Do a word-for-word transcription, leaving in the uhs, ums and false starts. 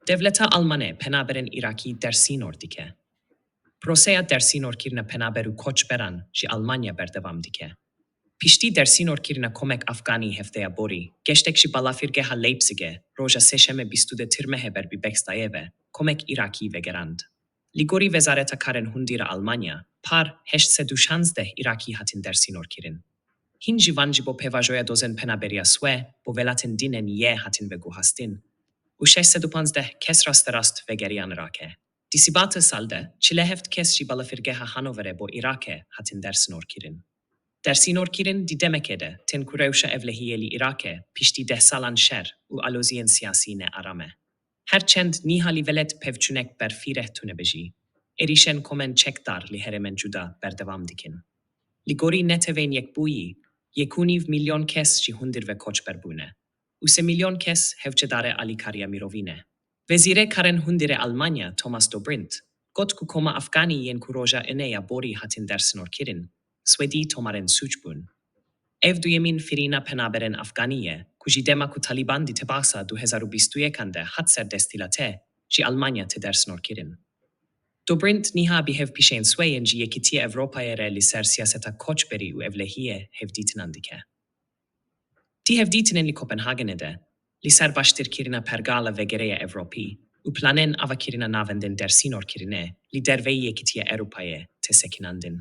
Dewleta Almane penaberên Îrakî dersînor dike. Proseya dersînorkirina penaber û koçberan ji Almanya berdewam dike. Piştî dersînorkirina komek Afganî hefteya borî, geştek ji balafirgeha Leipzigê roja sêşemê bîst û du Tirmehê ber bi Bexdayê ve komek Îrakî vegerand. Li gorî Wezareta Karên Hundir a Almanya, par heşt sed û şazdeh Îrakî hatin dersînorkirin. Hin ji van ji bo pêvajoya dozên penaberiya swe bo welatên din ên yê hatin veguhastin û şeş sed û panzdeh kes rasterast vegeriyan Iraqê. Di sibata sal de çil û heft kes ji balafirgeha Hanoverê bo Iraqê hatin dersînorkirin. Dersînorkirin di demekê de tên ku rewşa ewlehiyê li Iraqê piştî deh salan şer û aloziyên siyasî ne aram e. Her çend niha li welêt pevçûnek ber fîreh tune be jî, êrîşên komên çekdar li herêmên cuda berdewam dikin. Li gorî Netewên Yekbûyî, yek û nîv milyon kes ji hundir ve koçber bûne û sê milyon kes hewcedarê alîkariya mirovî ne. Wezîrê Karên Hundirê Almanya Thomas Dobrindt got ku koma Afganî yên ku roja inê ya borî hatin dersînorkirin, Swêdî tomarên sûc bûn. Ev duyemîn firîna penaberên Afganî ye ku ji dema ku Talîban di tebasa du hezar û bîst û yekan de hat ser desthilatê, ji Almanya tê dersînorkirin. Dobrindt niha bi hevpîşeyên swe yên ji Yekîtiya Ewropayê re li ser siyaseta koçberî û ewlehiyê hevdîtinan dike. Di hevdîtinên li Kopenhagenê de, li ser baştirkirina pergala vegerê ya Ewropî û planên avakirina navendên dersînorkirinê li derveyî Yekîtiya Ewropayê tê sekinandin.